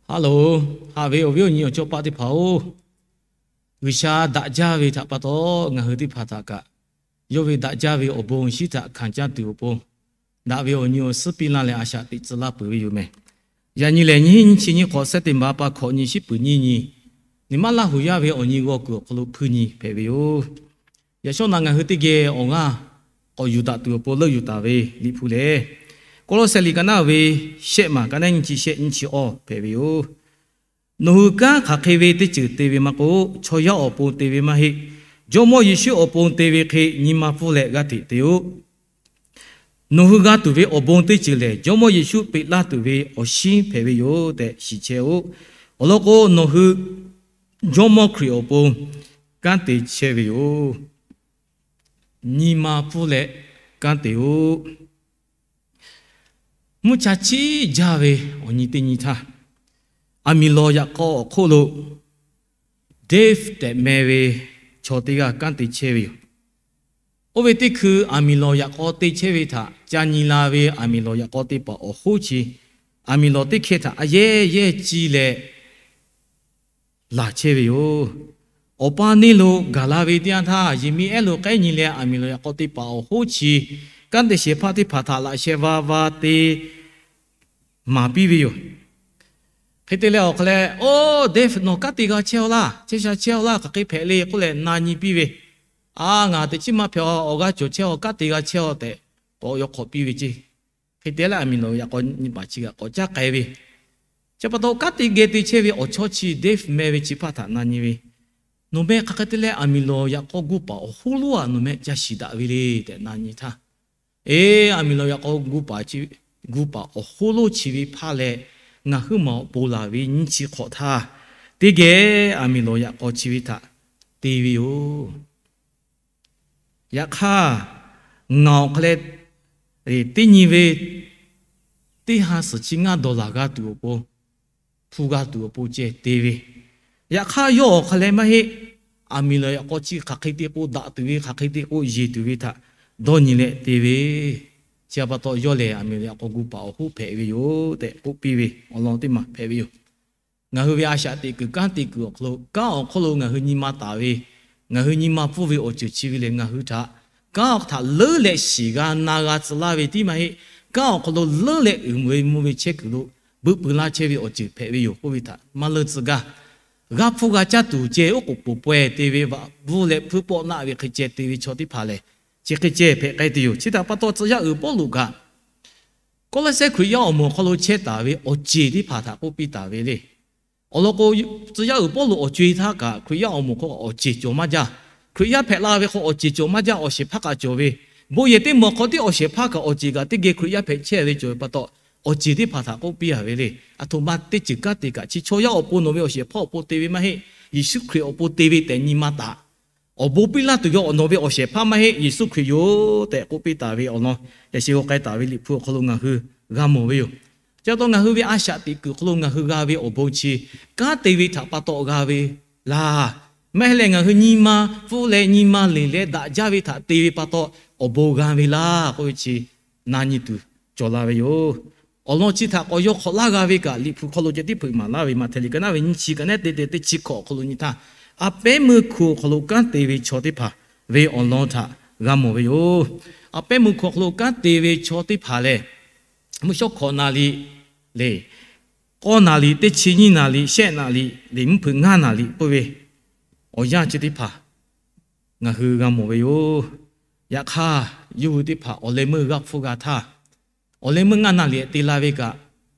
Haˉ loˬ, haꞈ ve awˬ viˉ awˬ nyi awˬ cawˇ paˆ teˇ hpaˍ-oˬ, G'uiˬsha daꞈ jaˇ ve htaꞈ pa taw, ngaˬ hui teˇ hpaˍ htaꞈ kaꞈ yawˇ ve daꞈ jaˇ ve awˬ bon shinˉ htaꞈ hkanˍ caˇ tuˬ awˬ pon, daꞈ ve awˬ nyi awˬ suhˉ piˇ laˇ leh a shaꞈ teꞈ tcuh laˇ peuˬ ve yoˬ mehˬ. Yaꞈ nyi lehˬ, nyiˇ hinˉ nyiˇ chi nyiˇ hk'awꞈ, September pa hkawꞈ nyi, shiˉ puiˍ nyiˇ nyi, niˍ maˇ Laˇ huˍ yaˇ ve awˬ nyi g'aw kuiˬ awˬ hk'aw lo hpuiˇ nyi hpehꞈ ve yoˬ. Yaꞈ shawˉ naꞈ ngaˬ hui teˇ geh awˬ g'aˇ k'awꞈ yuˬ daꞈ tuˬ awˬ pon leuˆ yuˬ taˍ ve Liꞈ hpu lehˬ, Kawˇlawˇsehꞈ liꞈ ka naˆ ve shehˆ maˬ, ka naˆ nyiˇ chi shehˆ nyiˇ chi awˇ hpehꞈ ve yoˬ. Nawˬ hui kanˉ hk'aˬ hk'e ve teˇ ceuˬ te ve maˇ k'oˆ, chaw yaˇ awˬ pon te ve maˇ heˆ. Jawˇmawˇ Yeˍsuˆ awˬ pon te ve hk'e nyi ma pfuhˇ leh g'aˇ hteꞈ te-oˆ. Nawˬ hui g'a tuˬ ve awˬ bon teˇ ceuˬ lehˬ, Jawˇmawˇ Yeˍsuˆ peꞈ laˇ tuˬ ve awˬ shinˉ hpehꞈ ve yoˬ tehꞈ shiˍ chehˇ-oˆ. Awˬ lawn k'o, nawˬ hui Jawˇmawˇ Hkriꞈ awˬ pon kanˉ te chehˇ ve yoˬ. Nyi ma pfuhˇ leh kanˉ te-oˆ. Mvuhˇ cha chiˇ jaˇ ve awˬ nyi teˇ nyi htaˇ, aˬ miˍ lawˬ yaꞈ k'aw awˬ hk'oˆ lo Dave tehꞈ meh ve chaw teˇ g'aˇ kanˉ te chehˇ ve yoˬ. Oˇ ve teˇ hkui aˬ miˍ lawˬ yaꞈ k'aw te chehˇ ve htaꞈ ca nyi la ve aˬ miˍ lawˬ yaꞈ k'aw teˇ hpaˍ awˬ hoˉ chi, aˬ miˍ lawˬ teˇ hkeh htaꞈ a yehˉ yehˇ ciˇ leh laˬ chehˇ ve yoˬ. Awˬ pa neˇ lo gaˬ la ve teˇ yanˇ htaˇ, yehˬ miˇ ehˉ lo k'ehˉ nyi leh aˬ miˍ lawˬ yaꞈ k'aw teˇ hpaˍ awˬ hoˉ chi kanˉ te shehˍ hpaˇ teˇ hpaˍ htaꞈ laꞈ sheh va va te maˍ piˇ ve yoˬ. Hk'e te leh awˬ hk'a leh, Oˇ Dave, nawˬ kanˉ te g'a chehˇ-aw laˇ, chehˇ sha chehˇ-aw laˇ, hk'aˬ hk'e hpehꞈ le k'oˆ leh na nyi piˇ ve. A, ngaˬ teꞈ chiˉ maˇ hpehꞈ-aˬ, awˬ g'aˇ cawˬ chehˇ-aˬ, kanˉ te g'a chehˇ-aˬ tehꞈ k'awꞈ yaw hk'awꞈ piˇ ve ceˇ. Hk'e te leh aˬ miˍ lawˬ yaꞈ k'aw nyi paˍ chi kaꞈ k'awꞈ caˇ k'ai ve. Chi pa taw kanˉ te geh te chehˇ ve awˬ chawˇ chi Dave meh ve chi hpaˇ htaꞈ na nyi ve, Nawˬ meh hk'aˬ hk'e te leh aˬ miˍ lawˬ yaꞈ k'aw gu paˍ awˬ hoˉ lonˉ-aˬ nawˬ meh ca shiˍ daꞈ ve le tehꞈ na nyi htaˇ, Eˇ, aˬ miˍ lawˬ yaꞈ k'aw gu paˍ chi, gu paˍ awˬ hoˉ lonˉ chi ve hpaˇ leh ngaˬ huiˉ maˬ awˬ pon laˬ ve nyiˇ chi hk'awꞈ htaˇ, teˇ geh aˬ miˍ lawˬ yaꞈ k'aw chi ve htaꞈ te ve yoˬ. Yaꞈ hk'aˇ, ngaˬ awˬ hk'a leh teˇ nyi ve teˇ ha suhˍ chi ngaˇ dollar g'a tuˬ awˬ pon, hpu g'a tuˬ awˬ pon ceh te ve. Yaꞈ hk'aˇ, yawˇ awˬ hk'a leh maˇ heˆ. Aˬ miˍ lawˬ yaꞈ k'aw chi hk'aˬ hk'e te k'o daꞈ tuˬ ve, hk'aˬ hk'e te k'o yeˬ tuˬ ve htaꞈ dawˇ nyi leh te ve. Chi pa taw yawˇ lehˬ aˬ miˍ lawˬ yaꞈ k'aw gu paˍ awˬ hoˉ hpehꞈ ve yoˬ tehꞈ k'oˆ piˇ ve awˬ lawn teˇ maˬ hpehꞈ ve yoˬ. Ngaˬ hui ve a shaꞈ teꞈ kuiˬ kanˉ te kuiˬ awˬ hk'aw lo, kanˉ awˬ hk'aw lo ngaˬ hui nyi ma taˍ ve, ngaˬ hui nyi ma pfuhˇ ve awˬ ceuˬ chi ve lehˬ, ngaˬ hui htaꞈ kanˉ htaꞈ leuˉ leh shiˍ g'a na g'a tcuh laˇ ve tiˉ maˇ heˆ. Kanˉ awˬ hk'aw lo leuˉ leh uiˍ ve mvuh ve chehˇ kuiˬ lo beuꞈ pui laˇ chehˇ ve awˬ ceuˬ hpehꞈ ve yoˬ k'oˆ ve htaꞈ maˇ leuˉ tcuh gaˇ. G'a hpfuhˇ g'a caˇ tuˬ ceh oˉ k'oˍ poˬ pawehˇ te ve, vaꞈ bvuhˇ leh hpuiˇ pawˆ naˆ ve hk'e ceh te ve chaw teˇ hpaˍ lehˬ, chi hk'e ceh hpehꞈ k'ai tuˬ yoˬ. Chi htaꞈ pa taw tcuh yaˇ uiˍ Pawˇluꞈ kaꞈ Kawˇlaˇsehˇ Hkriꞈ yaˇ awˬ moˍ awˬ hk'aw lo chehˇ taˍ ve awˬ ceˬ teˇ hpaˍ htaꞈ k'oˆ piˇ taˍ ve le. Awˬ lawn k'o, tcuh yaˇ uiˍ Pawˇluꞈ awˬ co-e htaˇ kaꞈ Hkriꞈ yaˇ awˬ moˍ hk'aw awˬ ceˬ cawˬ maˇ jaˇ. Hkriꞈ yaˇ hpehꞈ la ve hk'aw awˬ ceˬ cawˬ maˇ jaˇ, awˬ shehˍ hpaˇ kaꞈ cawˬ ve. Bon yehˬ teˇ maˬ hk'aw tiˉ awˬ shehˍ hpaˇ kaꞈ awˬ ceˬ kaꞈ teˇ geh Hkriꞈ yaˇ hpehꞈ chehˇ ve cawˬ ve pa taw, awˬ ceˬ teˇ hpaˍ htaꞈ k'oˆ piˇ a ve le. Aˬ htoꞈ ma teˇ ceuˬ kanˉ te kaꞈ chi chaw yaˇ awˬ pon nawˬ ve awˬ shehˍ hpaˇ awˬ pon te ve maˇ heˆ. Yeˍsuˆ Hkriꞈ awˬ pon te ve tehꞈ nyi ma taˍ. Awˬ bon piˇ laˇ tuˬ yawˇ nawˬ ve awˬ shehˍ hpaˇ maˇ heˆ, Yeˍsuˆ Hkriꞈ yoˬ tehꞈ k'oˆ piˇ taˍ ve awˬ lawn, yaꞈ sheh g'aw k'ai taˍ ve Liꞈ hpu awˬ hk'aw lo ngaˬ hui g'a mawˬ ve yoˬ. Chi pa taw ngaˬ hui ve a shaꞈ teꞈ kuiˬ awˬ hk'aw lo ngaˬ hui g'a ve awˬ bon chi kanˉ te ve htaꞈ pa taw g'a ve laˇ. Maˇ heˆ leh ngaˬ hui nyi ma pfuhˇ leh nyi ma leˬ leh daꞈ jaˇ ve htaꞈ te ve pa taw awˬ bon g'a ve laˇ k'oˆ ve chi na nyi tuˬ cawˬ la ve yoˬ. Awˬ lawn chi htaꞈ k'awꞈ yaw hk'awꞈ laˇ g'a ve kaꞈ, Liꞈ hpu hk'aw lo ceh tiˉ hpeuꞈ maˍ laˇ ve, Maꞈhtehˍ liꞈ ka naˆ ve nyiˇ chi, ka naˆ teˇ te teˇ chi hkawꞈ awˬ hk'aw lo nyi htaˇ, a pehˉ meuˇ hku awˬ hk'aw lo kanˉ te ve chaw teˇ hpaˍ ve awˬ lawn htaꞈ g'a mawˬ ve yoˬ. A pehˉ meuˇ hku awˬ hk'aw lo kanˉ te ve chaw teˇ hpaˍ lehˬ, mvuhˇ shawˉ hkawꞈ naˍ riˍ le, k'awˇ naˍ riˍ, teˇ chi nyiˇ naˍ riˍ, shehˆ naˍ riˍ le, mvuhˇ hpeuꞈ ngaˇ naˍ riˍ k'oˆ ve awˬ yanˇ chi teˇ hpaˍ ngaˬ hui g'a mawˬ ve yoˬ. Yaꞈ hk'aˇ, yawˇ hui teˇ hpaˍ awˬ leh meuˇ g'a hpfuhˇ g'a htaˇ, awˬ leh meuˇ ngaˇ naˍ riˍ te la ve kaꞈ,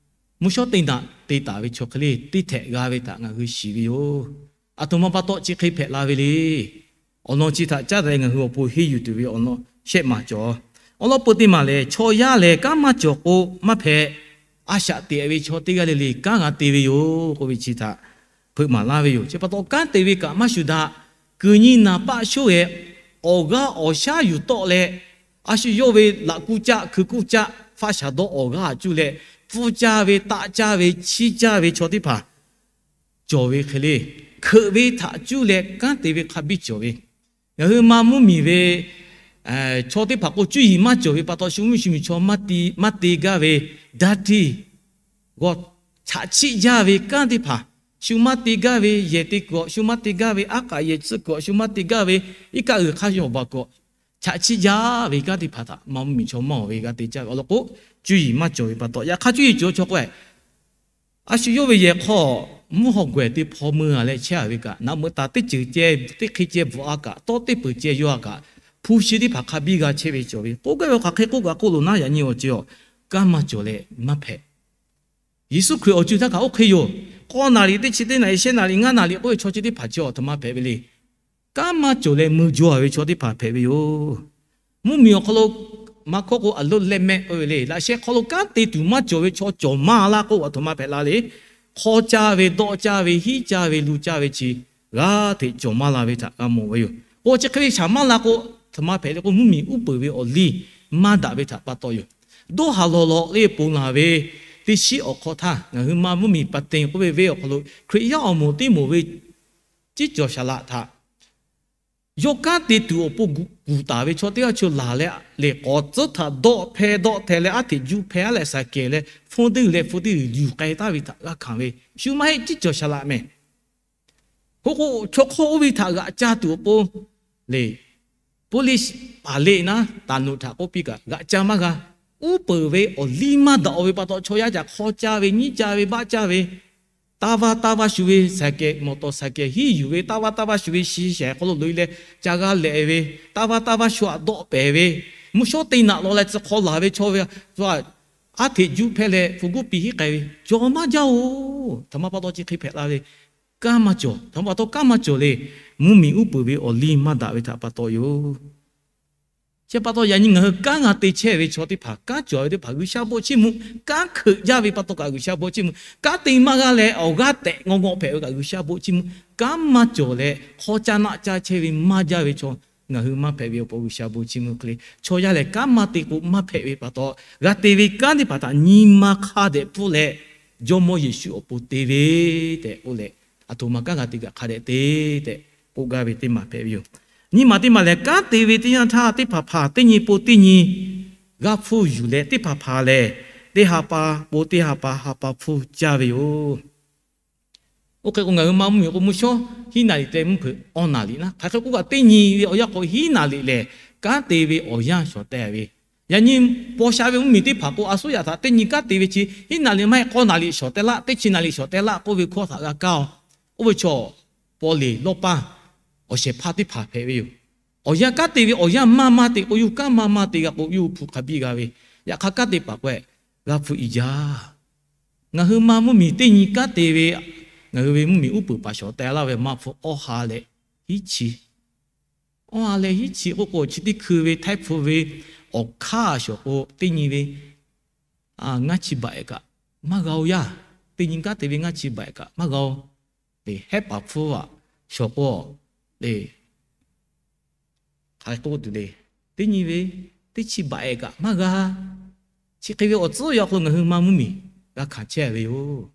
mvuhˇ shawˉ teˇ naꞈ te taˍ ve chaw hk'e le teˇ htehꞈ g'a ve htaꞈ ngaˬ hui shiˍ ve yoˬ. Aˬ htoꞈ ma pa taw chi hk'e hpehꞈ la ve le. Awˬ lawn chi htaꞈ caˉ daꞈ leh ngaˬ hui awˬ pon henˇ yuˬ tuˬ ve awˬ lawn shehˆ maˬ cawˬ. Awˬ lawn peu teˇ maˬ lehˬ, chaw yaˇ lehˬ kanˉ maˇ cawˬ k'o maˇ hpehꞈ. A shaꞈ teꞈ ve chaw teˇ g'aˇ le le kanˉ g'a te ve yoˬ k'oˆ ve chi htaꞈ hpeuꞈ maˍ laˇ ve yoˬ. Chi pa taw kanˉ te ve kaꞈ maˇ shuˍ daꞈ. Kuˬ nyi naˍ paˆ shoˉ geh awˬ g'aˇ awˬ shaˉ yuˬ tawˆ leh, a shu yawˇ ve laꞈ kuˇ caˆ hkui kuˇ caˆ faˆ shaˍ dawˇ awˬ g'aˇ cuˇ leh, pfuhˇ caˇ ve, taˆ caˇ ve, chiˇ caˇ ve chaw teˇ hpaˍ cawˬ ve hk'e le, hkeuꞈ ve htaꞈ cuˇ leh kanˉ te ve hk'a biˇ cawˬ ve. Ngaˬ hui ma mvuhˇ miˬ ve chaw teˇ hpaˍ k'o cuˇ yiˍ maˇ cawˬ ve pa taw, shu mvuhˇ shu miˬ chaw maˇ te gaˇ ve daˇ tiˇ g'awˇ chaꞈ chiˆ jaˇ ve kanˉ teˇ hpaˍ, shu maˇ te gaˇ ve yehˬ te kuiˬ awˬ, shu maˇ te gaˇ ve aˉ k'aꞈ yehˬ tcuh kuiˬ awˬ, shu maˇ te gaˇ ve iˉ kaˆ g'uiˬ hk'aˇ yawˬ baˬ kuiˬ awˬ, chaꞈ chiˆ jaˇ ve kanˉ teˇ hpaˍ htaꞈ ma mvuhˇmiˬ chaw mawˇ ve g'a te caˇ ve awˬ lawn k'o, cuˇ yiˍ maˇ cawˬ ve pa taw. Yaꞈ hk'aˇ cuˇ yiˍ cawˬ chaw k'o, a shu yawˇ ve yehˬ hk'aw mvuhˇ haw gawehˬ teˇ hpawˇ meuˇ a leh chehˇ a ve kaꞈ, naꞈ meuꞈ taˍ teˇ ceuˬ ceh, teˇ hk'e ceh bvuhꞈ a kaꞈ, tawˇ teˇ peuˬ ceh yaw a kaꞈ, hpu shi teˇ hpaˍ hk'a biˇ g'a chehˇ ve cawˬ ve k'oˆ gaˇ ve hk'aˬ hk'e k'oˆ kaꞈ k'oˆ loˬ naˉ, yaꞈ nyi awˬ ceuˬ awˬ kanˉ maˇ cawˬ leh maˇ hpehꞈ. Yeˍsuˆ Hkriꞈ awˬ ceuˬ htaˇ kaꞈ oˇ hk'e yoˬ. K'awˇ naˍ riˍ teˇ chi teˇ naˍ riˍ shehˆ naˍ riˍ ngaˇ naˍ riˍ k'oˆ ve chaw chi teˇ hpaˍ chi awˬ htoꞈ ma hpehꞈ ve le. Kanˉ maˇ cawˬ leh mui jaw a ve chaw teˇ hpaˍ hpehꞈ ve yoˬ. Mvuhˇmiˬ awˬ hk'aw lo maˇ hkawˇ k'o, a lo leh mehˆ k'oˆ ve le, laꞈ sheh hk'aw lo kanˉ te tuˬ maˇ cawˬ ve chaw cawˬ maˇ laˇ k'oˆ, awˬ htoꞈ ma hpehꞈ la le. Hk'aw caˇ ve, dawˆ caˇ ve, hiˉ caˇ ve, lu caˇ ve chi g'aˇ hteꞈ cawˬ maˇ la ve htaꞈ g'a mawˬ ve yoˬ. K'o chi hk'e ve shaˍ maˇ la k'o, htoꞈ ma hpehꞈ le k'o, mvuhˇmiˬ uˉ peunˍ ve awˬ liˇ maˇ daꞈ ve htaꞈ pa taw yoˬ. Dawˇ haˍ lawˬ lawꞈ le ponˬ laˬ ve teˇ shiˉ awˬ hk'aw htaˇ, ngaˬ hui ma mvuhˇmiˬ pa te k'oˆ ve venˇ awˬ hk'aw lo Hkriꞈ yaˇ awˬ moˍ teˇ moˍ ve ciˉ cawˬ shaˍ laꞈ htaꞈ yawˇ kanˉ te tuˬ awˬ pon kuˬ taˍ ve chaw teˇ g'aˇ chi laˬ leh, leˬ k'awꞈ tcuhˉ htaꞈ dawˆ hpeh dawˆ hteh leh, aˉ hteꞈ juˇ hpeh aˉ leh, saˍ kehˬ leh, hpfuhˇ deˇ leh hpfuhˇ deˇ yuˬ k'ai taˍ ve htaꞈ g'a hkanˍ ve, shu maˇ heˆ ciˉ cawˬ shaˍ laꞈ mehˍ. K'o k'o, chaw hk'oˆ oˇ ve htaꞈ g'aꞈ ca tuˬ awˬ pon le, police paˍ le naˉ taˍ nuˬ htaꞈ k'oˆ piˇ kaꞈ g'aꞈ ca maˇ g'a. Uˉ peunˍ ve awˬ liˇ maˇ daꞈ ve pa taw, chaw yaˇ caꞈ hk'aw caˇ ve, nyiˉ caˇ ve, baˆ caˇ ve, taˇ vaˇ taˇ vaˇ shu ve saˍ kehˬ, mawˬ tawˍ saˍ kehˬ hiˉ yuˬ ve, taˇ vaˇ taˇ vaˇ shu ve shi shehˍ hk'aw lo loꞈ e leh ca g'a lehꞈ ve, taˇ vaˇ taˇ vaˇ shu aꞈ dawˆ pehˍ ve, mvuhˇ shawˉ te naꞈ law leh tcuh hk'aw laˬ ve chaw ve, aˉ hteꞈ juˇ hpehˇ leh hpu guˉ piˇ hiˉ k'ai ve, cawˬ maˇ jaˇ oˬ. Htoꞈ ma pa taw chi hk'e hpehꞈ la ve, kanˉ maˇ cawˬ. Htoꞈ ma pa taw kanˉ maˇ cawˬ le. Mvuhˇmiˬ uˉ peunˍ ve awˬ liˇ maˇ daꞈ ve htaꞈ pa taw yoˬ. Chi pa taw yaꞈ nyi ngaˬ hui kanˉ g'a te chehˇ ve chaw teˇ hpaˍ, kanˉ cawˬ ve teˇ hpaˍ G'uiˬsha bon chiˇ mvuh, kanˉ hkeuꞈ jaˇ ve pa taw kaꞈ G'uiˬsha bon chiˇ mvuh, kanˉ te maˇ g'a leh awˬ g'aˇ tehꞈ ngawˬ ngawˬ hpehꞈ ve kaꞈ G'uiˬsha bon chiˇ mvuh, kanˉ maˇ cawˬ leh hk'aw caˇ naˆ caˇ chehˇ ve maˇ jaˇ ve chaw ngaˬ hui maˇ hpehꞈ ve awˬ pon G'uiˬsha bon chiˇ mvuh hk'e le. Chaw yaˇ lehˬ kanˉ maˇ te k'o maˇ hpehꞈ ve pa taw, g'a te ve kanˉ teˇ hpaˍ htaꞈ nyi ma hk'a dehꞈ pfuhˇ leh, Jawˇmawˇ Yeˍsuˆ awˬ pon te ve tehꞈ k'oˆ leh, aˬ htoꞈ ma kanˉ g'a te kaꞈ hk'a dehꞈ te tehꞈ k'oˆ gaˇ ve teˇ maˬ hpehꞈ ve yoˬ. Nyi ma teˇ maˬ lehˬ, kanˉ te ve teˇ yanˇ htaˇ teˇ hpaˍ hpaˍ teˇ nyi pon teˇ nyi g'aˇ hpfuhˇ yuˬ leh, teˇ hpaˍ hpaˍ lehˬ teˇ ha pa pon teˇ ha pa ha pa hpfuhˇ caˇ ve yoˬ. Oˇ hk'e k'o, ngaˬ hui ma mvuhˇmiˬ k'o, mvuhˇ shawˉ hiˉ naˍ riˍ te mvuhˇ hpeuꞈ awˇ naˍ riˍ naˉ, hk'aˬ hk'e k'oˆ kaꞈ teˇ nyi ve awˬ yanˇ k'o hiˉ naˍ riˍ lehˬ kanˉ te ve awˬ yanˇ shawˍ teh ve. Yaꞈ nyi paw sha ve mvuhˇmiˬ teˇ hpaˍ k'o, a suˉ yaꞈ htaꞈ teˇ nyi kanˉ te ve chi hiˉ naˍ riˍ maˇ heˆ, k'awˇ naˍ riˍ shawˍ teh laˇ, teˇ chi naˍ riˍ shawˍ teh laˇ k'oˆ ve hkawˇ htaꞈ g'a kaˇ oˬ. Oˇ ve chaw paw leˬ lawˇ paˇ awˬ shehˍ hpaˇ teˇ hpaˍ hpehꞈ ve yoˬ. Awˬ yanˇ kanˉ te ve awˬ yanˇ maˇ maˇ te k'o, yawˇ hui kanˉ maˇ maˇ te g'a k'o, yawˇ hui hpu hk'a biˇ g'a ve. Yaꞈ hk'aˇ kanˉ te paˍ k'o, g'a hpu i jaˇ. Ngaˬ hui ma mvuhˇmiˬ teˇ nyi kanˉ te ve, ngaˬ hui ve mvuhˇmiˬ uˉ peunˍ paˍ shawˍ teh laˇ ve ma hpu awˇ ha leh hiˉ chi. Awˇ ha leh hiˉ chi k'oˆ k'o, chi teˇ hkui ve htaiˇ hpu ve awˬ hk'aˇ shawˍ k'o, teˇ nyi ve ngaˇ chi baꞈ ehˍ kaꞈ maˇ g'a oˬ yaˇ. Teˇ nyi kanˉ te ve ngaˇ chi baꞈ ehˍ kaꞈ maˇ g'a oˬ. Hehˉ paˍ hpfuhˇ aꞈ shawˍ k'o, le, hk'aˬ hk'e k'oˆ tuˬ le, teˇ nyi ve teˇ chi baꞈ ehˍ kaꞈ maˇ g'a. Chi hk'e ve awˬ tcuhˉ awˬ yanˇ hk'aw lo ngaˬ hui ma mvuhˇmiˬ g'a hkanˍ chehˇ ve yoˬ.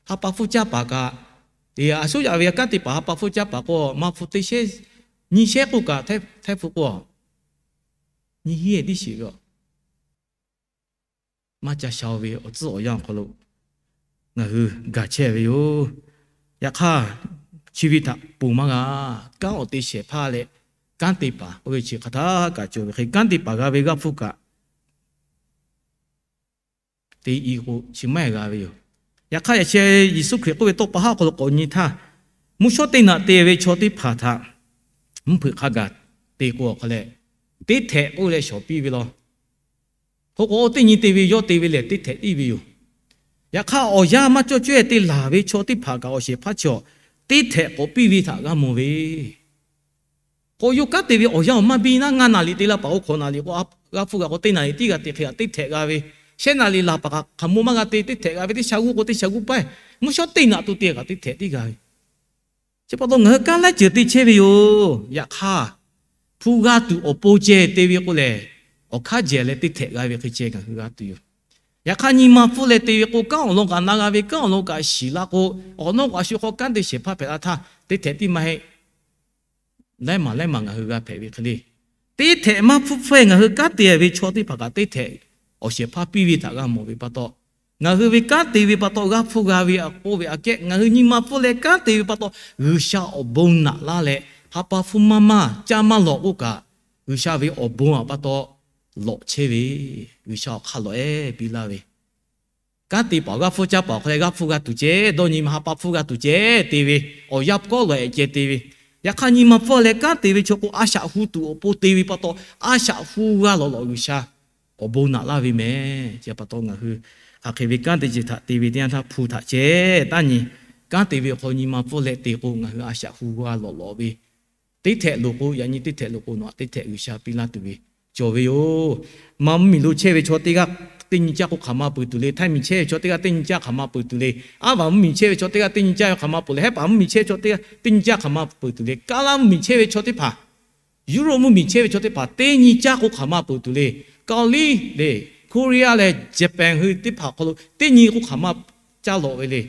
Ha pa hpfuhˇ caˇ paˍ kaꞈ, a suˉ yaꞈ ve kanˉ te paˍ ha pa hpfuhˇ caˇ paˍ k'o, ma hpu teˇ shehˉ nyi shehˉ k'oˆ kaꞈ, htaiˇ hpu k'o, nyi hiˉ tiˉ shiˍ ve aˬ. Maˇ ca sha ve awˬ tcuhˉ awˬ yanˇ awˬ hk'aw lo ngaˬ hui gaˬ chehˇ ve yoˬ. Yaꞈ hk'aˇ, chi ve htaꞈ ponˬ maˇ g'a. Kanˉ awˬ te shehˍ hpaˇ leh kanˉ te paˍ oˇ ve chi hk'aˬ htaˇ kaꞈ cawˬ ve hk'e, kanˉ te paˍ g'a ve g'aˇ hpfuhˇ kaꞈ te i k'o, chi maˇ heˆ g'a ve yoˬ. Yaꞈ hk'aˇ, yaꞈ sheh Yeˍsuˆ Hkriꞈ k'oˆ ve tawˇ pa haˉ awˬ hk'aw lo k'awꞈ nyi htaˇ, mvuhˇ shawˉ teˇ naꞈ te ve chaw teˇ hpaˍ htaꞈ mvuhˇ hpeuꞈ hk'a gaˬ te k'o, awˬ hk'a leh teˇ htehꞈ k'oˆ leh shawˍ piˇ ve law. K'o k'o, teˇ nyi te ve yawˇ te ve lehˬ teˇ htehꞈ tiˉ ve yoˬ. Yaꞈ hk'aˇ, awˬ yanˇ maˇ cawˇ cawehˇ te laˬ ve chaw teˇ hpaˍ kaꞈ awˬ shehˍ hpaˇ chi awˬ teˇ htehꞈ k'awꞈ piˇ ve htaꞈ g'a mawˬ ve k'o, yawˇ kanˉ te ve awˬ yanˇ awˬ maˇ biˇ naˉ, ngaˇ naˍ riˍ te laˇ paˍ k'o, hkawꞈ naˍ riˍ k'o, g'aˇ hpfuhˇ g'a k'o, teˇ naˍ riˍ tiˉ g'a te hk'e, teˇ htehꞈ g'a ve, shehˆ naˍ riˍ laˬ paˍ kaꞈ hk'aˬ mo maˇ g'a te, teˇ htehꞈ g'a ve, teˇ sha g'uˇ k'o teˇ sha g'uˇ paˇ, mvuhˇ shawˉ teˇ naꞈ to te kaꞈ teˇ htehꞈ tiˉ g'a ve. Chi pa taw ngaˬ hui kanˉ laiˉ ceuˬ te chehˇ ve yoˬ. Yaꞈ hk'aˇ, hpu g'a tuˬ awˬ pon ceh te ve k'o lehˬ, awˬ hk'aˇ jehˬ leh teˇ htehꞈ g'a ve hk'e ceh ngaˬ hui g'a tuˬ yoˬ. Yaꞈ hk'aˇ, nyi ma hpfuhˇ leh te ve k'o, kanˉ awˬ lawn kaꞈ na g'a ve, kanˉ awˬ lawn kaꞈ shiˍ la k'o, awˬ nawˉ kaꞈ shu hk'aw kanˉ te shehˍ hpaˇ hpehꞈ la htaˇ, teˇ htehꞈ tiˉ maˇ heˆ. Laiˉ maˬ laiˉ maˬ ngaˬ hui g'a hpehꞈ ve hk'e le. Teˇ htehꞈ maˇ hpfuhˇ hpfuhˇ ngaˬ hui kanˉ te ve chaw teˇ hpaˍ kaꞈ teˇ htehꞈ awˬ shehˍ hpaˇ piˇ ve htaꞈ g'a mawˬ ve pa taw, Ngaˬ hui ve kanˉ te ve pa taw g'aˇ hpfuhˇ g'a ve aꞈ k'oˆ ve aꞈ kehˉ, ngaˬ hui nyi ma pfuhˇ leh kanˉ te ve pa taw G'uiˬsha awˬ bon naꞈ laˇ leh, ha pa hpfuhˇ maˇ maˇ caˇ maˇ lawꞈ k'oˆ kaꞈ, G'uiˬsha ve awˬ bon aꞈ pa taw lawꞈ chehˇ ve, G'uiˬsha awˬ hk'aˇ lawꞈ ehˉ piˇ laˇ ve, kanˉ te paˍ g'aˇ hpfuhˇ caˇ paˍ awˬ hk'aw leh g'aˇ hpfuhˇ g'a tuˬ ceh, dawˇ nyi ma ha pa hpfuhˇ g'a tuˬ ceh te ve, awˬ yanˇ pfuhˇ kawˆ lawꞈ ehˍ ceh te ve, yaꞈ hk'aˇ nyi ma pfuhˇ leh kanˉ te ve chaw k'o, a shaꞈ hu tuˬ awˬ pon te ve pa taw, a shaꞈ hu g'a lawꞈ lawꞈ G'uiˬsha awˬ bon naꞈ laˇ ve mehˍ. Chi pa taw ngaˬ hui hk'aˬ hk'e ve kanˉ te ceh htaꞈ te ve teˇ yanˇ htaˇ hpu htaꞈ ceh taˇ nyi. Kanˉ te ve awˬ hk'aw nyi ma pfuhˇ leh te k'o, ngaˬ hui a shaꞈ hu g'a lawꞈ lawꞈ ve teˇ htehꞈ lo k'o, yaꞈ nyi teˇ htehꞈ lo k'o, nawˬ aꞈ teˇ htehꞈ G'uiˬsha piˇ laˇ tuˬ ve cawˬ ve yoˬ. Ma mvuhˇmiˬ lo chehˇ ve chaw teˇ g'aˇ teˇ nyi caˇ k'o hk'aˬ ma peuˬ tuˬ le. Htaiˇ miˬ chehˇ ve chaw teˇ g'aˇ teˇ nyi caˇ hk'aˬ ma peuˬ tuˬ le. Aˉ vaˬ mvuhˇmiˬ chehˇ ve chaw teˇ g'aˇ teˇ nyi caˇ ve hk'aˬ ma peuˬ le. Hehˉ paˍ mvuhˇmiˬ chehˇ ve chaw teˇ g'aˇ teˇ nyi caˇ hk'aˬ ma peuˬ tuˬ le. Kaˇ laˇ mvuhˇmiˬ chehˇ ve chaw teˇ hpaˍ, Europe mvuhˇmiˬ chehˇ ve chaw teˇ hpaˍ teˇ nyi caˇ k'o hk'aˬ ma peuˬ tuˬ le. Kawˍliˇ le, Korea leh Japan hui teˇ hpaˍ awˬ hk'aw lo teˇ nyi k'o hk'aˬ ma caˇ lawꞈ ve le.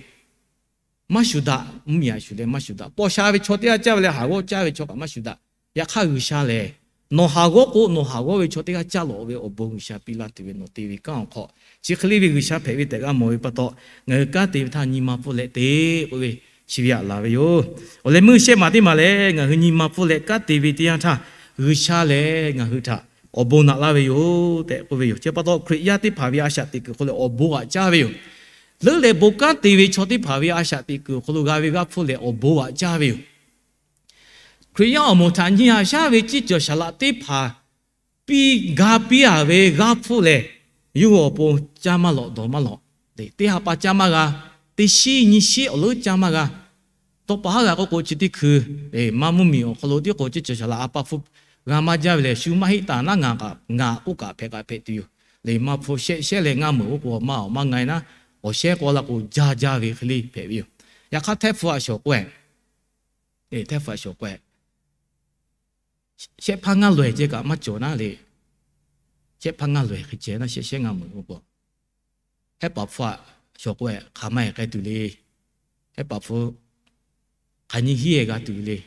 Maˇ shuˍ daꞈ, mvuhˇmiˬ aꞈ shuˍ leh maˇ shuˍ daꞈ. Paw sha ve chaw teˇ g'aˇ caˇ ve leh haˍ g'awˇ caˇ ve chaw kaꞈ maˇ shuˍ daꞈ. Yaꞈ hk'aˇ G'uiˬsha lehˬ, nawˬ haˍ g'awˇ k'o nawˬ haˍ g'awˇ ve chaw teˇ g'aˇ caˇ lawꞈ ve awˬ bon G'uiˬsha piˇ laˇ tuˬ ve, nawˬ te ve kanˉ awˬ hk'aw chi hk'e le ve G'uiˬsha hpehꞈ ve tehꞈ g'a mawˬ ve pa taw, ngaˬ hui kanˉ te ve htaˇ nyi ma pfuhˇ leh te k'oˆ ve chi ve aꞈ laˬ ve yoˬ. Awˬ leh meuˇ shehˆ maˬ teˇ maˬ lehˬ, ngaˬ hui nyi ma pfuhˇ leh kanˉ te ve teˇ yanˇ htaˇ, G'uiˬsha lehˬ ngaˬ hui htaꞈ awˬ bon naꞈ laˇ ve yoˬ tehꞈ k'oˆ ve yoˬ. Chi pa taw Hkriꞈ yaˇ teˇ hpaˍ ve a shaꞈ teꞈ kuiˬ awˬ hk'aw lo awˬ bon aꞈ caˇ ve yoˬ. Leuˉ leh bon kanˉ te ve chaw teˇ hpaˍ ve a shaꞈ teꞈ kuiˬ awˬ hk'aw lo g'a ve g'aˇ hpfuhˇ lehˬ awˬ bon aꞈ caˇ ve yoˬ. Hkriꞈ yaˇ awˬ moˍ htaꞈ nyi haꞈ shaˉ ve ceˇ cawˬ shaˍ laꞈ teˇ hpaˍ piˇ ga piˇ a ve g'aˇ hpfuhˇ lehˬ, yawˇ hui awˬ pon caˇ maˇ lawꞈ dawˬ maˇ lawꞈ, teˇ ha pa caˇ maˇ g'a, teˇ shiˉ nyiˇ shiˉ awˬ leuˉ caˇ maˇ g'a. Tawˇ pa haˉ g'a k'oˆ k'o chi teˇ hkui, maˇ mvuhˇmiˬ awˬ hk'aw lo tiˉ k'o ceˇ cawˬ shaˍ laꞈ a pa hpfuhˇ g'a maˇ jaˇ ve lehˬ, shu maˇ heˆ taˍ naˉ ngaˬ k'oˆ kaꞈ hpehꞈ kaꞈ hpehꞈ tuˬ yoˬ. Lehˬ maˇ hpfuhˇ shehˆ shehˆ leh ngaˇ meuꞈ k'oˆ k'o maˇ awˬ maˇ nga e naˉ, awˬ shehˉ k'aw la k'o jaˇ jaˇ ve hk'e le hpehꞈ ve yoˬ. Yaꞈ hk'aˇ htehˇ hpfuhˇ a shawˍ k'o e, htehˇ hpfuhˇ a shawˍ k'o e, shehˆ hpaˇ ngaˇ lawehˬ ceh kaꞈ maˇ cawˬ naˉ le. Shehˆ hpaˇ ngaˇ lawehˬ hk'e ceh naˉ shehˆ shehˆ ngaˇ meuꞈ k'oˆ k'o, hehˉ paˍ hpfuhˇ a shawˍ k'o e hk'aˬ ma e k'ai tuˬ le. Hehˉ paˍ hpfuhˇ hk'aˬ nyi hiˉ e g'a tuˬ ve le.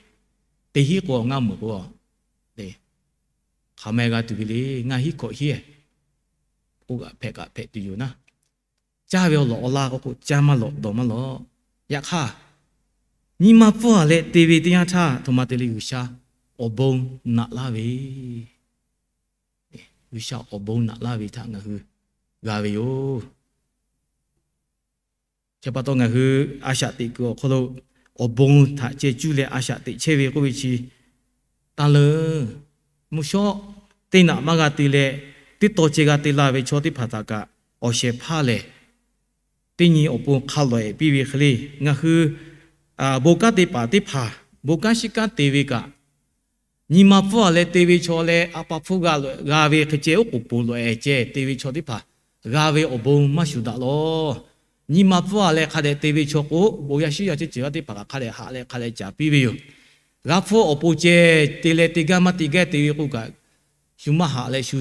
Teˇ hiˉ k'o ngaˇ meuꞈ k'o, hk'aˬ ma e g'a tuˬ ve le. Ngaˇ hiˉ hkawꞈ hiˉ e k'oˆ kaꞈ hpehꞈ kaꞈ hpehꞈ tuˬ yoˬ naˉ. Caˇ ve awˬ lawꞈ awˬ laˇ k'oˆ k'o caˇ maˇ lawꞈ dawˬ maˇ lawꞈ. Yaꞈ hk'aˇ, nyi ma pfuhˇ a leh te ve teˇ yanˇ htaˇ htoꞈ ma te le G'uiˬsha awˬ bon naꞈ laˇ ve G'uiˬsha awˬ bon naꞈ laˇ ve htaꞈ ngaˬ hui g'a ve yoˬ. Chi pa taw ngaˬ hui a shaꞈ teꞈ kuiˬ awˬ hk'aw lo awˬ bon htaꞈ ceh cuˇ leh a shaꞈ teꞈ chehˇ ve k'oˆ ve chi, taˇ leuˉ. Mvuhˇ shawˉ teˇ naꞈ maˇ g'a te leh, teˇ taw ceh g'a te la ve chaw teˇ hpaˍ htaꞈ kaꞈ awˬ shehˍ hpaˇ lehˬ, teˇ nyi awˬ pon hk'a lawꞈ ehˍ piˇ ve hk'e le. Ngaˬ hui bon kanˉ te paˍ teˇ hpaˍ bon kanˉ shiˉ kanˉ te ve kaꞈ, nyi ma pfuhˇ a leh te ve chaw leh a pa hpfuhˇ g'a ve hk'e ceh oˉ k'oˍ poˬ lawꞈ ehˍ ceh te ve chaw teˇ hpaˍ g'a ve awˬ bon maˇ shuˍ daꞈ lawˬ. Nyi ma pfuhˇ a leh hk'a dehꞈ te ve chaw k'o, bon yaˇ shiˉ yaˇ teˇ ceuˬ g'aˇ teˇ hpaˍ kaꞈ hk'a dehꞈ haꞈ leh hk'a dehꞈ caˍ piˇ ve yoˬ. G'aˇ hpfuhˇ awˬ pon ceh te leh te gaˇ maˇ te gaˇ te ve k'oˆ kaꞈ, shu maˇ haꞈ leh shu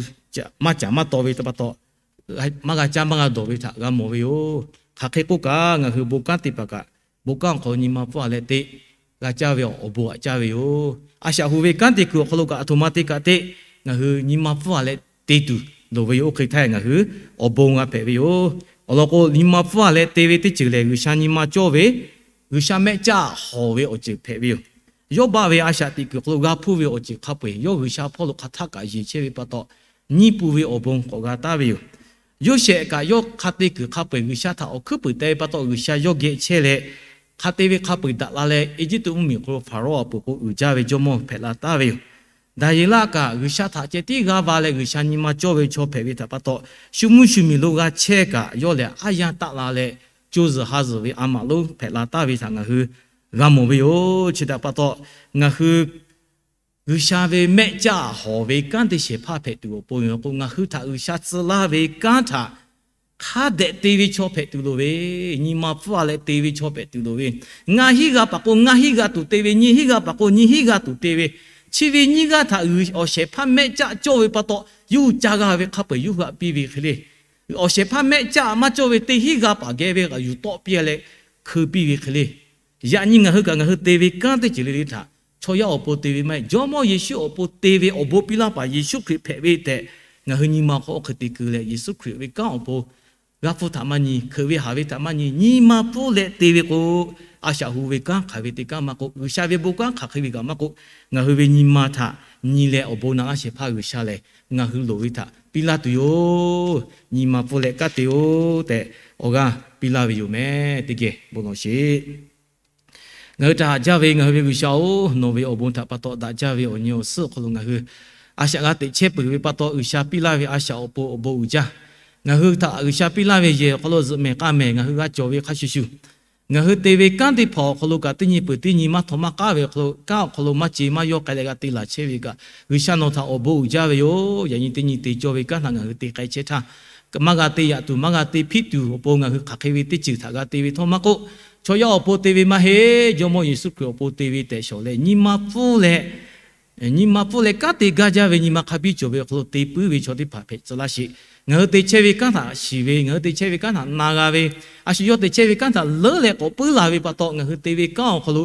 maˇ caˍ maˇ taw ve pa taw, maˇ g'a caˇ maˇ g'a dawˬ ve htaꞈ g'a mawˬ ve yoˬ. Hk'aˬ hk'e k'oˆ kaꞈ, ngaˬ hui bon kanˉ te paˍ kaꞈ, bon kanˉ awˬ hk'aw lo nyi ma pfuhˇ a leh te g'a caˇ ve awˬ bon aꞈ caˇ ve yoˬ. A shaꞈ hu ve kanˉ te kuiˬ awˬ hk'aw lo kaꞈ a htoꞈ ma te kaꞈ te, ngaˬ hui nyi ma pfuhˇ a leh te tuˬ loˍ ve yoˬ. Oˇ hk'e htaˇ ngaˬ hui awˬ bon g'a hpehꞈ ve yoˬ. Awˬ lawn k'o, nyi ma pfuhˇ a leh te ve teˇ ceuˬ lehˬ, G'uiˬsha nyi ma cawˇ ve, G'uiˬsha mehˆ caˇ hawˍ ve awˬ ceuˬ hpehꞈ ve yoˬ. Yawˇbaˆ ve a shaꞈ teꞈ kuiˬ hk'aw lo g'a hpuˇ ve awˬ ceuˬ hk'a peu-eˬ yawˇ G'uiˬsha hpawˇ lo hk'a htaˆ kaꞈ yeˬ chehˇ ve pa taw, nyiˇ pu ve awˬ bon k'awꞈ g'a taˍ ve yoˬ. Yoˇsehꞈ kaꞈ yawˇ hk'a te kuiˬ hk'a peu-eˬ G'uiˬsha htaꞈ awˬ hkuiˉ puiˍ teh ve pa taw, G'uiˬsha yawˇ geh chehˇ leh, hk'a te ve hk'a peu-eˬ daꞈ la leh, Eˇjiˇtuꞈ mvuhˇmiˬ hk'aw lo Hpaˍrawˇ awˬ pon k'o uiˍ jaˇ ve jawˇmawˇ hpehꞈ la taˍ ve yoˬ. Daˍyeˍlaˆ kaꞈ G'uiˬsha htaꞈ ceh tiˉ g'aˇ va leh G'uiˬsha nyi ma cawˇ ve chaw hpehꞈ ve htaꞈ pa taw, shu mvuhˇ shu miˬ lo g'a chehˇ kaꞈ yawˇ lehˬ aˉ yanˇ taˆ la leh, co zuhˬ ha zuhˬ ve a maꞈ lonˉ hpehꞈ la taˍ ve htaꞈ ngaˬ hui g'a mawˬ ve yoˬ. Chi htaꞈ pa taw, ngaˬ hui G'uiˬsha ve mehˆ caˇ hawˍ ve kanˉ te shehˍ hpaˇ hpehꞈ tuˬ awˬ pon yoˬ k'o, ngaˬ hui htaꞈ G'uiˬsha tcuh laˇ ve kanˉ htaꞈ hk'a dehꞈ te ve chaw hpehꞈ tuˬ loˍ ve, nyi ma pfuhˇ a leh te ve chaw hpehꞈ tuˬ loˍ ve, ngaˇ hinˉ g'a paˍ k'o ngaˇ hinˉ g'a tuˬ te ve, nyiˇ hinˉ g'a paˍ k'o nyiˇ hinˉ g'a tuˬ te ve, chi ve nyiˇ g'aˇ htaꞈ awˬ shehˍ hpaˇ mehˆ caˇ cawˇ ve pa taw, yawˇ hui ca g'a ve hk'a peu-eˬ yawˇ hui haꞈ piˇ ve hk'e le. Awˬ shehˍ hpaˇ mehˆ caˇ maˇ cawˇ ve teˇ hinˉ g'a paˍ geh ve kaꞈ yuˬ tawˆ piˇ leh hkeu piˇ ve hk'e le. Yaꞈ nyi ngaˬ hui kaꞈ ngaˬ hui te ve kanˉ teˇ ceuˬ le le htaꞈ chaw yaˇ awˬ pon te ve maˇ heˆ. Jawˇmawˇ Yeˍsuˆ awˬ pon te ve awˬ bon piˇ laˇ paˍ Yeˍsuˆ Hkriꞈ hpehꞈ ve tehꞈ ngaˬ hui nyi ma hk'aw oˇ hk'e te keu leh, Yeˍsuˆ Hkriꞈ ve kanˉ awˬ pon g'aˇ hpfuhˇ htaꞈ maˇ nyi, hkeuꞈ ve haˍ ve htaꞈ maˇ nyi, nyi ma pfuhˇ leh te ve k'o, a shaꞈ hu ve kanˉ hk'aˬ ve te kanˉ maˇ k'oˆ, G'uiˬsha ve bon kanˉ hk'aˬ hk'e ve kaꞈ maˇ k'oˆ, ngaˬ hui ve nyi ma htaꞈ nyi leh awˬ bon naꞈ laˇ shehˍ hpaˇ G'uiˬsha lehˬ, ngaˬ hui loˍ ve htaꞈ piˇ laˇ tuˬ yoˬ. Nyi ma pfuhˇ leh kanˉ te-o tehꞈ, awˬ g'aˇ piˇ laˇ ve yoˬ meh. Teˇ geh bon lawˬ sheˍ. Ngaˬ hui htaꞈ haꞈ jaˇ ve ngaˬ hui ve G'uiˬsha-oˬ, nawˬ ve awˬ bon htaꞈ pa taw daꞈ jaˇ ve awˬ nyi awˬ suhˉ awˬ hk'aw lo ngaˬ hui a shaꞈ g'a teꞈ chehˇ peuˬ ve pa taw, G'uiˬsha piˇ laˇ ve a shaꞈ awˬ pon awˬ bon uiˍ jaˇ. Ngaˬ hui htaꞈ G'uiˬsha piˇ laˇ ve yehˬ awˬ hk'aw lo zuhꞈ mehˍ k'a mehˍ ngaˬ hui g'a cawˬ ve hk'a shuˍ shuˍ, ngaˬ hui te ve kanˉ teˇ hpaˍ awˬ hk'aw lo kaꞈ teˇ nyi peuˬ teˇ nyi maˇ htaw maˇ k'aˉ ve awˬ hk'aw lo, kanˉ awˬ hk'aw lo maˇ ce maˇ yawˇ k'ai leh g'a te laˬ chehˇ ve kaꞈ, G'uiˬsha nawˬ htaꞈ awˬ bon uiˍ jaˇ ve yoˬ. Yaꞈ nyi teˇ nyi te cawˇ ve kanˉ htaꞈ ngaˬ hui te k'ai chehˇ htaˇ, maˇ g'a te yaꞈ tuˬ, maˇ g'a te hpiˆ tuˬ awˬ pon ngaˬ hui hk'aˬ hk'e ve teˇ ceuˬ htaꞈ g'a te ve htawˇ maˇ k'oˆ, chaw yaˇ awˬ pon te ve maˇ heˆ. Jawˇmawˇ Yeˍsuˆ Hkriꞈ awˬ pon te ve tehꞈ shawˍ leh, nyi ma pfuhˇ leh nyi ma pfuhˇ leh kanˉ te gaˇ jaˇ ve nyi ma hk'a biˇ cawˬ ve awˬ hk'aw lo te puiˉ ve chaw teˇ hpaˍ hpehꞈ tcuh laˇ sheˍ. Ngaˬ hui te chehˇ ve kanˉ htaꞈ shiˍ ve, ngaˬ hui te chehˇ ve kanˉ htaꞈ na g'a ve, a shu yawˇ te chehˇ ve kanˉ htaꞈ leuˉ leh k'awꞈ puiˉ la ve pa taw, ngaˬ hui te ve kanˉ awˬ hk'aw lo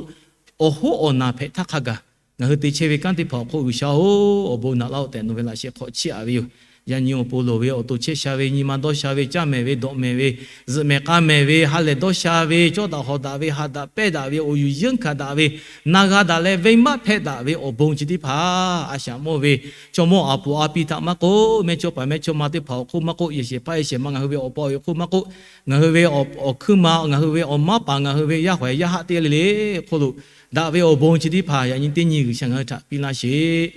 awˬ hoˉ awˬ naˬ hpehꞈ htaˇ hk'a gaˬ, ngaˬ hui te chehˇ ve kanˉ teˇ hpaˍ awˬ hk'oˆ G'uiˬsha-oˬ, awˬ bon naꞈ laˇ-oˆ tehꞈ nawˬ ve laꞈ sheh hk'aw chiˇ aꞈ ve yoˬ. Yaꞈ nyi awˬ pon loˍ ve awˬ to chehˇ sha ve, nyi ma dawˇ sha ve, caˇ mehˍ ve, dawꞈ mehˍ ve, zuhꞈ mehˍ k'a mehˍ ve, ha lehˬ dawˇ sha ve, cawˇ daꞈ hawˍ daꞈ ve, ha daꞈ pehˇ daꞈ ve, awˬ yuˬ yeunˇ hkanˍ daꞈ ve, na g'a daꞈ leh venˇbaˆ hpehˇ daꞈ ve awˬ bon chi teˇ hpaˍ a shaꞈ mawˇ ve, chaw mawˇ a puˍ a pi htaꞈ maˇ k'oˆ, mehˇchawˇpaˍ mehˇchawˇma teˇ hpaˍ awˬ hk'oˆ maˇ k'oˆ, yehˬ shehˍ hpaˇ yehˬ shehˍ ma ngaˬ hui ve awˬ pa awˬ e hk'oˆ maˇ k'oˆ, ngaˬ hui ve awˬ hkuiˉ ma, ngaˬ hui ve awˬ maˉ paˍ, ngaˬ hui ve yaˇ hawehˍ yaˇ haˆ teˇ g'aˇ le le hk'oˆ lo daꞈ ve awˬ bon chi teˇ hpaˍ yaꞈ nyi teˇ nyi G'uiˬsha ngaˬ hui htaꞈ piˇ laˇ sheˍ.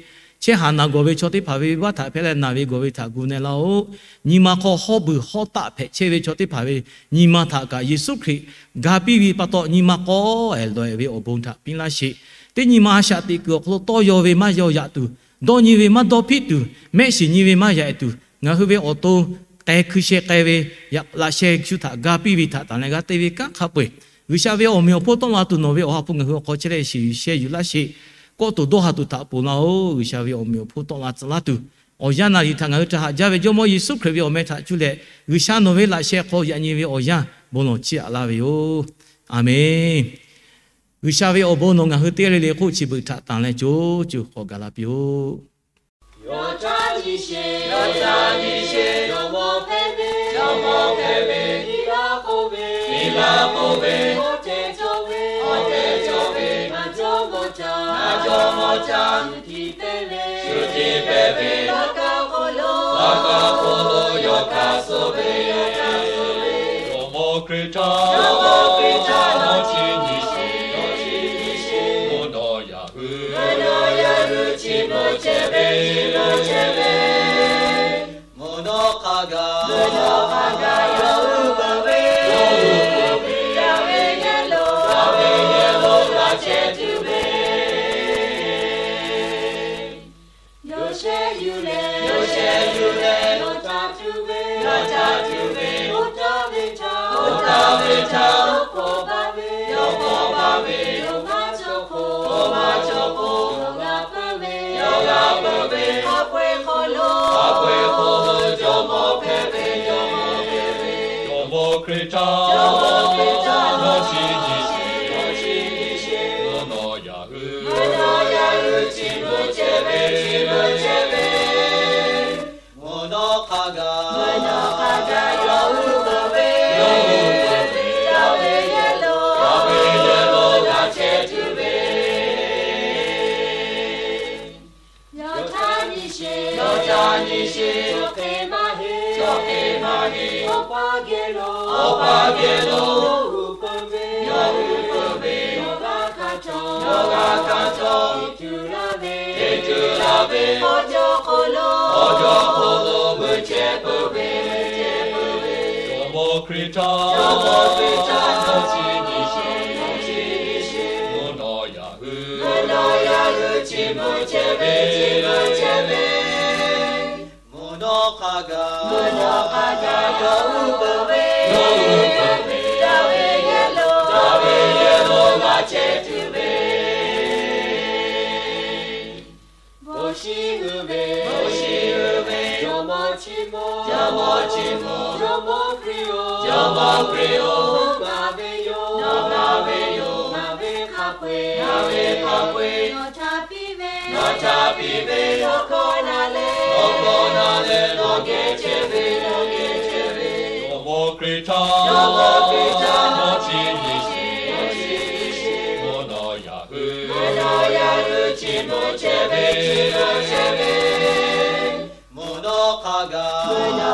Chehˇ haˍ naˬ gawˬ ve chaw teˇ hpaˍ ve venˇbaˆ htaꞈ hpehˇ leh naˬ ve gawˬ ve htaꞈ gu na laˇ-oˆ. Nyi ma hk'aw hawˉ beuˬ hawˉ taˆ hpehꞈ chehˇ ve chaw teˇ hpaˍ ve nyi ma htaꞈ kaꞈ Yeˍsuˆ Hkriꞈ ga piˇ ve pa taw, nyi ma k'awꞈ loꞈ-e ve awˬ bon htaꞈ piˇ laˇ sheˍ. Teˇ nyi ma a shaꞈ teꞈ kuiˬ awˬ hk'aw lo tawˇ yaw ve maˇ yaw yaꞈ tuˬ, dawˇ nyi ve maˇ dawˇ hpiˆ tuˬ, mehˆ shiˍ nyi ve maˇ yaꞈ-e tuˬ, ngaˬ hui ve awˬ to k'ai hkui sheh k'ai ve, laꞈ sheh shu htaꞈ ga piˇ ve htaꞈ tanˬ leh g'a te ve kanˉ hk'a peu-eˬ, G'uiˬsha ve awˬ meꞈ awˬ hponˇ tawˆ la tuˬ nawˬ ve awˬ ha hpu ngaˬ hui awˬ hk'aw chehˇ leh shiˍ yuˬ sheh yuˬ laˇ sheˍ. Kawˆ tuˬ dawˇ ha tuˬ htaꞈ ponˬ laˇ-oˆ. G'uiˬsha ve awˬ meꞈ awˬ hponˇ tawˆ la tcuh laˇ tuˬ, awˬ yanˇ naˍ riˍ htaꞈ ngaˬ hui htaꞈ haꞈ jaˇ ve Jawˇmawˇ Yeˍsuˆ Hkriꞈ ve awˬ meh htaꞈ cuˇ leh, G'uiˬsha nawˬ ve laꞈ sheh hk'aw yaꞈ nyi ve awˬ yanˇ bon lawˬ chiˇ aꞈ laˇ ve yoˬ. A menˬ. G'uiˬsha ve awˬ bon nawˬ ngaˬ hui teˇ g'aˇ le le hk'oˆ chi beuꞈ htaꞈ tanˬ leh co co k'awꞈ gaˬ la piˇ-oˆ. Yawˇ caˇ nyi sheˍ, yawˇ caˇ nyi sheˍ, jawˇmawˇ hpehꞈ ve, jawˇmawˇ hpehꞈ ve, piˇ laˇ k'oˆ ve, piˇ laˇ k'oˆ ve, awˬ tehˬ cawˇ ve, awˬ tehˬ cawˇ ve, maˇ jawˇmawˇ caˇ, maˇ jawˇmawˇ caˇ, shu tiꞈ pehˇ ve, shu tiꞈ pehˇ ve, laˇ kaˇ hk'oˆ lo, laˇ kaˇ hk'oˆ lo yawˇ hkanˍ suh ve, yawˇ hkanˍ suh ve, jawˇmawˇ Hkriꞈ htaˇ, jawˇmawˇ Hkriꞈ htaˇ, yawˇ chi nyi sheˍ, yawˇ chi nyi sheˍ, mvuhˇ naw yaꞈ hui, mvuhˇ naw yaꞈ hui chi beuꞈ chehˇ ve, chi beuꞈ chehˇ ve, mvuhˇ naw hk'a gaˬ, mvuhˇ naw hk'a gaˬ yawˇ hui peuˬ ve, yawˇ hui peuˬ ve, daꞈ ve yehˬ lo, daꞈ ve yehˬ lo g'a chehˇ tuˬ ve. Yawˇ shehˆ yuˬ leh, yawˇ shehˆ yuˬ leh, yawˇ caˇ tuˬ ve, yawˇ caˇ tuˬ ve, oˇ taˇ ve htaꞈ, oˇ taˇ ve htaꞈ, yawˇ k'awꞈ baˬ ve, yawˇ k'awꞈ baˬ ve, awˬ maˇ cawˬ k'o, awˬ maˇ cawˬ k'o, yawˇ g'a peuˬ ve, yawˇ g'a peuˬ ve, hk'a peu-eˬ hk'aw lo, hk'a peu-eˬ hk'aw lo jawˇmawˇ hpehꞈ ve, jawˇmawˇ hpehꞈ ve, jawˇmawˇ Hkriꞈ htaˇ, jawˇmawˇ Hkriꞈ htaˇ, yawˇ chi nyi sheˍ, yawˇ chi nyi sheˍ, mvuhˇ naw yaꞈ hui, mvuhˇ naw yaꞈ hui chi beuꞈ chehˇ ve, chi beuꞈ chehˇ ve, mvuhˇ naw hk'a gaˬ, mvuhˇ naw hk'a gaˬ yawˇ hui peuˬ ve, yawˇ hui peuˬ ve, daꞈ ve yehˬ lo, daꞈ ve yehˬ lo g'a chehˇ tuˬ ve. Yawˇ caˇ nyi sheˍ, yawˇ caˇ nyi sheˍ, chaw hk'e maˇ heˆ, chaw hk'e maˇ heˆ, awˬ pa geh lo, awˬ pa geh lo, yawˇ hui peuˬ ve, yawˇ hui peuˬ ve, yawˇ g'a hkanˍ cawˇ, yawˇ g'a hkanˍ cawˇ, teˇ ceuˬ la ve, teˇ ceuˬ la ve, awˬ jaw hk'aw lo, awˬ jaw hk'aw lo mui chehˇ peuˬ ve, mui chehˇ peuˬ ve, jawˇmawˇ Hkriꞈ htaˇ, jawˇmawˇ Hkriꞈ htaˇ, yawˇ chi nyi sheˍ, yawˇ chi nyi sheˍ, mvuhˇ naw yaꞈ hui, mvuhˇ naw yaꞈ hui chi beuꞈ chehˇ ve, chi beuꞈ chehˇ ve, mvuhˇ naw hk'a gaˬ, mvuhˇ naw hk'a gaˬ yawˇ hui peuˬ ve, yawˇ hui peuˬ ve, daꞈ ve yehˬ lo, daꞈ ve yehˬ lo g'a chehˇ tuˬ ve. Bon shiˍ uiˍ ve, bon shiˍ uiˍ ve, jawˇmawˇ chi mawˇ, jawˇmawˇ chi mawˇ, jawˇmawˇ Hkriꞈ-oˬ, jawˇmawˇ Hkriꞈ-oˬ, nawˬ ngaˬ ve yoˬ, nawˬ ngaˬ ve yoˬ, ngaˬ ve hk'a peu-eˬ, ngaˬ ve hk'a peu-eˬ, nawˬ htaꞈ piˇ ve, nawˬ htaꞈ piˇ ve, nawˬ hkawˇ na leh, nawˬ hkawˇ na leh, nawˬ geh chehˇ ve, nawˬ geh chehˇ ve, jawˇmawˇ Hkriꞈ htaꞈ, yawˇ hk'aw Hkriꞈ htaꞈ, nawˬ chi nyi sheˍ, mvuhˇ naw yaꞈ hui, mvuhˇ naw yaꞈ hui chi beuꞈ chehˇ ve, chi beuꞈ chehˇ ve, mvuhˇ naw hk'a gaˬ,